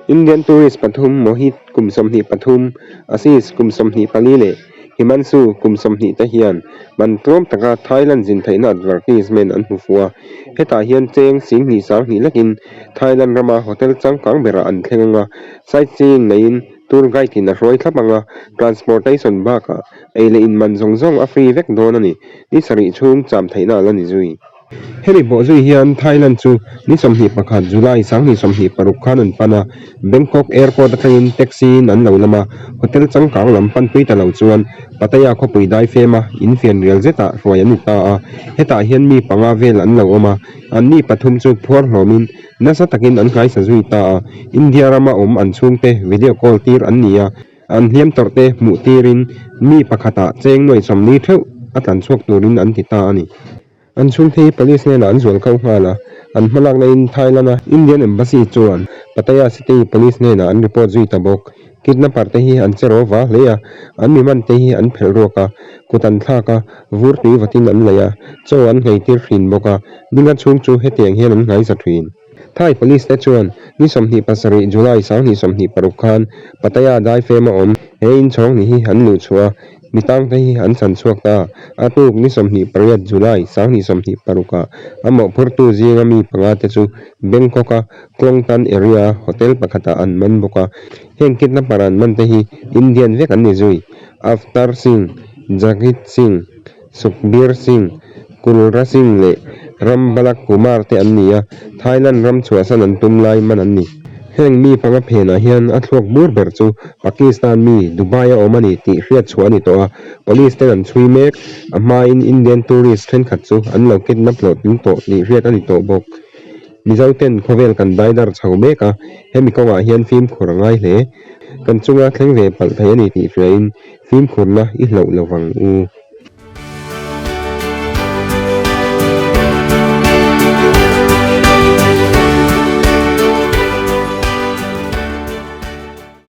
Indian tourist pathum Mohit kum 23, Ashish kum 24 leh Himanshu kum 20 te hian man tlawm taka Thailand zin theihna advertisement an hmu fuh a. Hetah hian cheng 10,000 20,000 lekin Thailand rama hotel changkang berah an thleng ang a, sightseeing neiin tour guide in a hruai thlap ang a, transportation bakah ei leh in man zawng zawng a free vek dawn a ni. Ni sarih chhung cham theihna a la ni zui. Hemi pawh zui hian Thailand chu ni 21 July 2026 khan an pan a, Bangkok Airport atangin taxi in an lo lam a, hotel changkang lam panpui ta lo chuan Pattaya khawpui daifema in fianrial zetah hruai an ni ta a, hetah hian mi panga vel an lo awm a, anni pathum chu phuar hlawmin nasa takin an nghaisa zui ta a, India rama awm an chhungte video call tir an ni a, an hliam tawrhte hmuh tirin mi pakhatah cheng nuai 40 theuh a tlan chhuak turin an ti ta a ni. An chhungte hi police hnenah an zual kho nghal a, an hmalakna in Thailand a Indian Embassy chuan Pattaya City Police hnenah an report zui ta bawk. Kidnapper te hi an che ro va hle a, an mi man te hi an phelh ruak a, kut an thlak a, vur tui vatin an laih a, chaw an nghei tir thin bawk a, ninga chhung chu hetiang hian an nghai za thin. Thai Police te chuan ni 27 July 2026 khan Pattaya daifem a awm he inchhawng ni hi an luh chhuah a, Mi tangte hi an chan chhuak ta. A tuk ni 28 July 2026 ah a mawhphurtu zinga mi panga te chu Bangkok a Klong Tan area hotel pakhatah an man bawk a. Heng kidnapper an man te hi Indian vek an ni zui. Avtar Singh, Jagjit Singh, Sukhbir Singh, Kulra Singh leh Rambalak Kumar te an ni a, Thailand ram chhuahsan an tum lai man an ni. Heng mi panga phenah hian a thluak bur ber chu Pakistan mi Dubai a awm a ni tih hriat chhuah a ni tawh a, police ten an chhui mek. A hmain Indian tourist thenkhat chu an lo kidnap hlawhtling tawh tih hriat a ni tawh bawk. Mizo ten khawvel kan daidar chho mek a, hemi kawngah hian fimkhur a ngai hle. Kan chunga thleng ve palh thei a ni tih hriain fimkhurna i hloh lovang u.